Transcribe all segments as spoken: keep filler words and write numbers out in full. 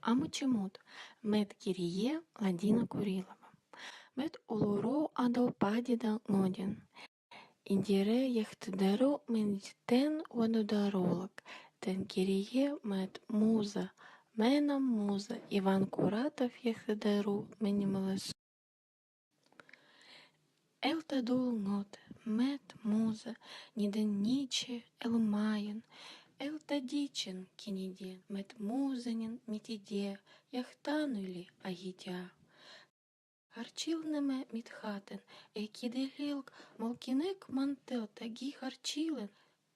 Амучимуд. Мед гирие. Ладина Курилова. Мед улуру адал пади да нодин. Идире яхтыдару мендитен вадодарулык. Тэн гирие мед муза, менам муза, Иван Куратов яхтыдару менимлэсу. Эл тадул нод, мед муза, нидэн ничи эл маин, эл тадичен кинидин, мед музанин митиде, яхтан ули агитя. Харчилны ме мидхатэн, экиде лилг, мол кинэк мантэ таги харчилэн,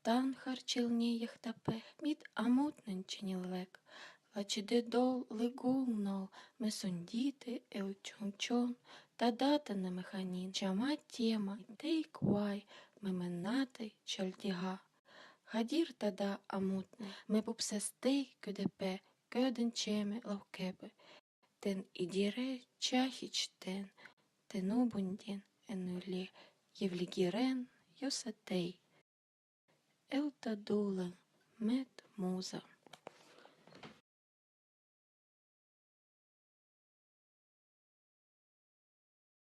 тан харчилэн яхтапэ, мид амутнэн чинилэк. Лачыдэ дол лыгул нол, ме сундиты эл чончон, тадатэ на ме ханин, чама тема, тейк вай, ме мэнатэ чальдига. Хадир тада амутнэ, ме пупсэстэй кӧдапэ, кӧдын чеме лавкэпэ. Тэн идире чахичтэн, тэн убундин эн ули, евлигирен ёсатэй. Эл тадулэ, мед муза.